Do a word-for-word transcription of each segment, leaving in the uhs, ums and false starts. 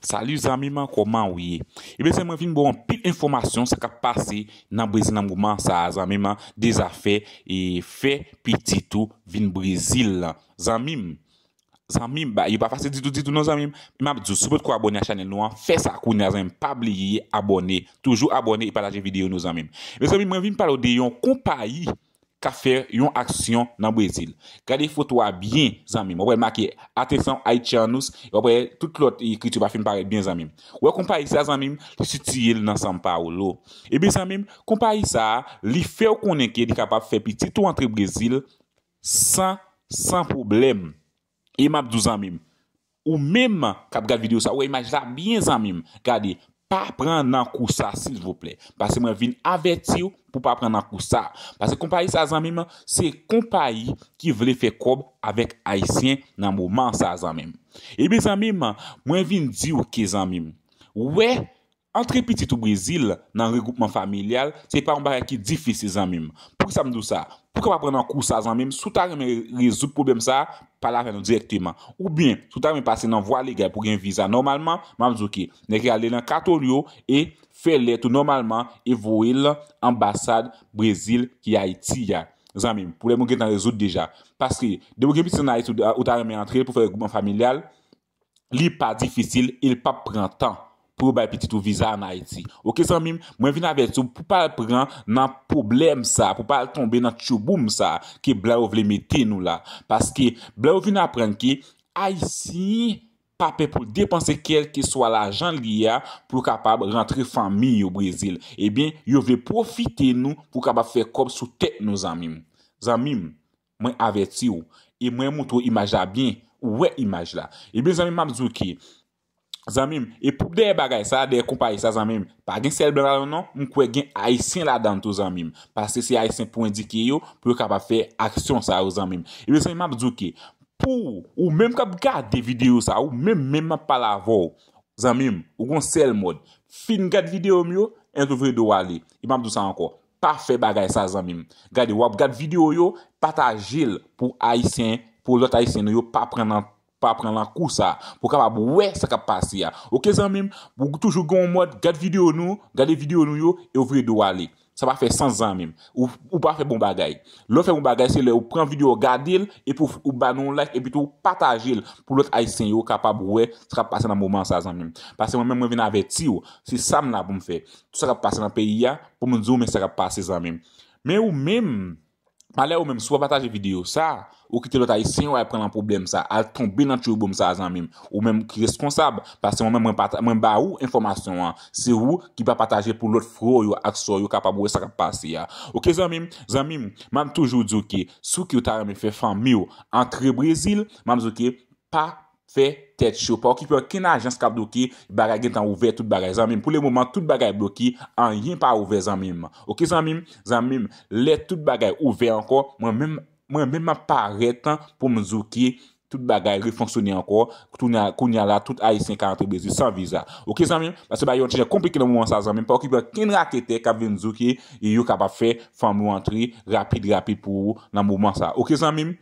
Salut zanmi m, kòman ou ye? Ebyen zanmi, mwen vin ba w anpil enfòmasyon sa k ap pase nan Brezil nan moman sa a zanmi m, de zafè e fè pitit ou vin Brezil lan. Zanmi m, zanmi m, ba, yo pa fasil ditou, ditou non zanmi m. M ap di w, si w potko abòne a chanèl nou an, fè sa kounye a zanmi m, pa bliye abòne. Toujou abòne e pataje videyo nou zanmi m. Ebyen zanmi m, mwen vin pale w de yon konpayi k ap fè yon aksyon nan Brezil. Gade foto a byen, zanmi m. W ap wè make Atenção Haitianos, w ap wè tout lòt ekriti pa fin parèt byen, zanmi m. W wè konpayi sa, zanmi m, li sitiye l nan São Paulo. Ebyen, zanmi m, konpayi sa a, li fè w konnen ke li kapab fè pitit ou antre Brezil san, san pwoblèm. E m ap di w, zanmi m, ou menm k ap gad videyo sa, ou wè imaj la byen, zanmi m. Gade, pa pran nan kou sa, silvouplè. Paske mwen vin avèti w pou pa pran nan kou sa. Paske konpayi sa, zanmi m, se konpayi ki vle fè kòb avèk Ayisyen nan moman sa, zanmi m. Ebyen, zanmi m, mwen vin di w ke, zanmi m, ou wè, antre pitit ou Brezil nan regwoupman familyal, se pa yon bagay ki difisil, zanmi m. Poukisa m di w sa? Pou w kapab pran nan kou sa, zanmi m, si w ta renmen rezoud pwoblèm sa, pale avè nou dirèkteman. Oubyen, si w ta renmen pase nan vwa legal pou gen viza nòmalman, m ap di w ke nèg yo ale nan katòl yo e fè lèt ou nòmalman e voye l anbasad Brezil ki Ayiti a. Zanmi m, pwoblèm ou gentan rezoud deja. Paske, depi w gen pitit ann Ayiti, ou, ou ta renmen antre pou fè regwoupman familyal, li pa difisil e l p ap pran tan pou yo bay pitit ou viza ann Ayiti. Oke, zanmi m, mwen vin avèti w pou pa al pran nan pwoblèm sa, pou pa al tonbe nan tchouboum sa ke blan yo vle mete nou la. Paske blan yo vin aprann ke Ayisyen pa pè pou l depanse kèlkeswa lajan li ye a pou yo kapab rantre fanmi yo Brezil. Ebyen, yo vle pwofite nou pou kapab fè kòb sou tèt nou, zanmi m. Zanmi m, mwen avèti w. E mwen montre w imaj la byen. Ou wè imaj la. Ebyen, zanmi m, m ap di w ke, zanmi m, e pou dèyè bagay sa, dèyè konpayi sa, zanmi m, pa gen sèl blan ladan non, m kwè gen Ayisyen ladan tou, zanmi m. Paske se Ayisyen pou endike yo, pou yo kapab fè aksyon sa yo, zanmi m. Ebyen, zanmi m, m ap di w ke, pou ou menm k ap gade videyo sa, ou menm, menm m ap pale avè w, zanmi m, ou gon sèl mòd. Fin gad videyo m yo, enn tou vire do w ale. E m ap di w sa ankò, pa fè bagay sa, zanmi m. Gade, w ap gad videyo yo, pataje l pou Ayisyen, pou lòt Ayisyen nou yo pa pran nan, pa pran nan kou sa, pou kapab wè sa k ap pase a. Oke, zanmi m, ou toujou gen yon mòd, gad videyo nou, gade videyo nou yo, e w vire do w ale. Sa pa fè sans, zanmi m. Ou, ou pa fè bon bagay. Lè w fè bon bagay, se lè ou pran videyo, w gade l, epi w, ou ba nou yon like, epi tou w pataje l pou lòt Ayisyen yo kapab wè sa k ap pase nan moman sa, zanmi m. Paske mwen menm, mwen vin avèti w. Se sa m la pou m fè. Tout sa k ap pase nan peyi a, pou m di w men sa k ap pase, zanmi m. Men ou menm, malè ou menm, si w pa pataje videyo sa, ou kite lòt Ayisyen yo al pran nan pwoblèm sa, al tonbe nan tchouboum sa, zanmi m. Ou menm ki reskonsab, paske mwen menm, mwen pata-, mwen ba ou enfòmasyon an. Se ou ki pa pataje pou lòt frè w yo ak sè w yo kapab wè sa k ap pase a. Oke, zanmi m, zanmi m, m ap toujou di w ke si w ke w ta renmen fè fanmi w antre Brezil, m ap di w ke pa fè tèt cho. Pa okipe okenn ajans k ap di w ke bagay gentan ouvè, tout bagay, zanmi m. Pou le moman, tout bagay bloke, anyen pa ouvè, zanmi m. Oke, zanmi m, zanmi m, lè tout bagay ouvè ankò, mwen menm, mwen menm m ap parèt pou m di w ke tout bagay refonksyone ankò. Kounye a, kounye a la, tout Ayisyen ka antre Brezil san viza. Oke, zanmi m? Paske bagay yo yon ti jan konplike nan moman sa, zanmi m. Pa okipe okenn raketè k ap vin di w ke yo kapab fè fanmi w antre rapid, rapid pou ou nan moman sa. Oke, zanmi m?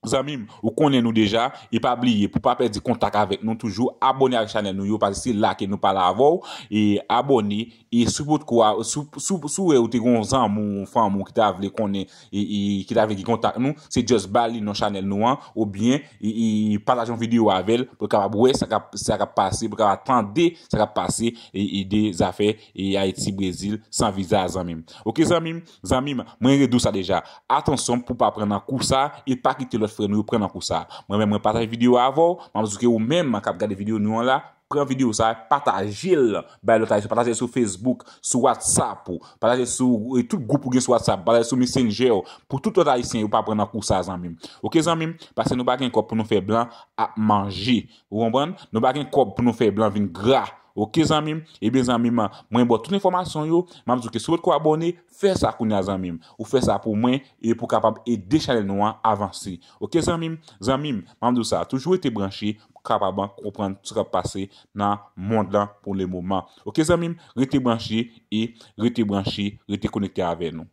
Zanmi m, ou konnen nou deja, e pa bliye, pou pa pèdi kontak avèk nou, toujou abòne ak chanèl nou yo, paske se la ke nou pale avè w, e abòne, e si w potko a, si w, si w, si w wè ou te gen yon zanmi w, yon fanmi w ki ta vle konnen, e, e ki ta vle gen kontak nou, se just ba li non chanèl nou an, oubyen, e, e pataje yon videyo avè l, pou l kapab wè sa k ap, sa k ap pase, pou l kapab tande sa k ap pase, e, e de zafè, e Ayiti, Brezil, san viza, zanmi m. Oke, zanmi m? Zanmi m, mwen redi w sa deja. Atansyon pou w pa pran nan kou sa e pa kite lòt frè nou yo pran nan kou sa. Mwen menm, mwen pataje videyo a avè w. M ap di w ke ou menm k ap gade videyo nou an la, pran videyo sa, pataje l bay lòt Ayisyen, pataje l sou Facebook, sou WhatsApp ou, pataje l sou, e, tout gwoup ou gen sou WhatsApp, pataje l sou Messenger, pou tout lòt Ayisyen yo pa pran nan kou sa, zanmi m. Oke, zanmi m? Paske nou pa gen kòb pou nou fè blan ap manje. Ou konprann? Nou pa gen kòb pou nou fè blan vin gra. Oke, zanmi m? Ebyen, zanmi m, mwen ba w tout enfòmasyon yo. M ap di w ke si w potko abòne, fè sa kounye a, zanmi m. Ou fè sa pou mwen e pou kapab ede chanèl nou an avanse. Oke, zanmi m? Zanmi m, m ap di w sa, toujou rete branche pou kapab konprann sa k ap pase nan mond lan pou le moman. Oke, zanmi m? Rete branche e rete branche, rete konekte avè nou.